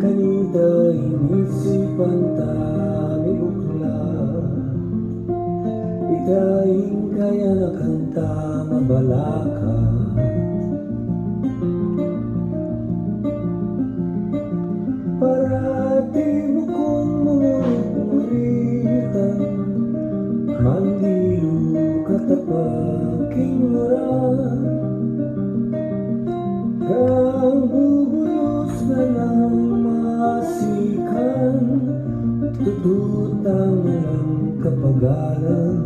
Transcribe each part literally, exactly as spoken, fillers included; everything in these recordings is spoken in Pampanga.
Kanita ing isipan ta mibuklat, ita ing kayanakan ta mabalaka. Parati mu kung mumurit-muritan, mandilu ka ta pa king urat. Gang bubulus na nang masikan, tututang na nang kapagalan.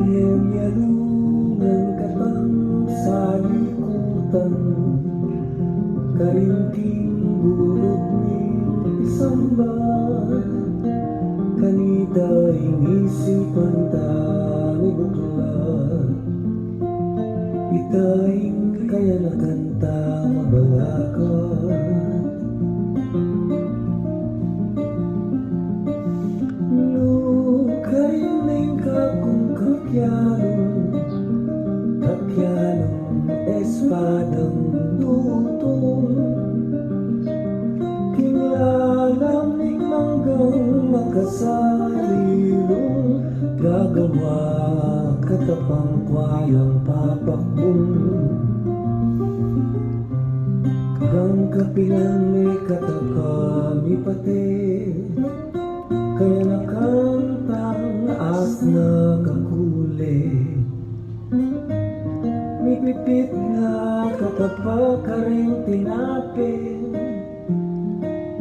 Iyang yalungan katang salikutan, karing king bulut ming isambat. Kanita ing isipan ta mibuklat, ita ing kayanakan ta mabalakat. Nu karin ing kakung kakyalung, kakyalung espadang dutung, king lalam ning manggang makasalilung, gagawa ka ta pang kuwayang papakbung. Gang kapilan me ka ta pa mipate, kayanakan tang asna kakule. Mipipit na ka ta pa karing tinape,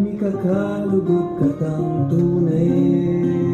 mikakalugud ka tang tune.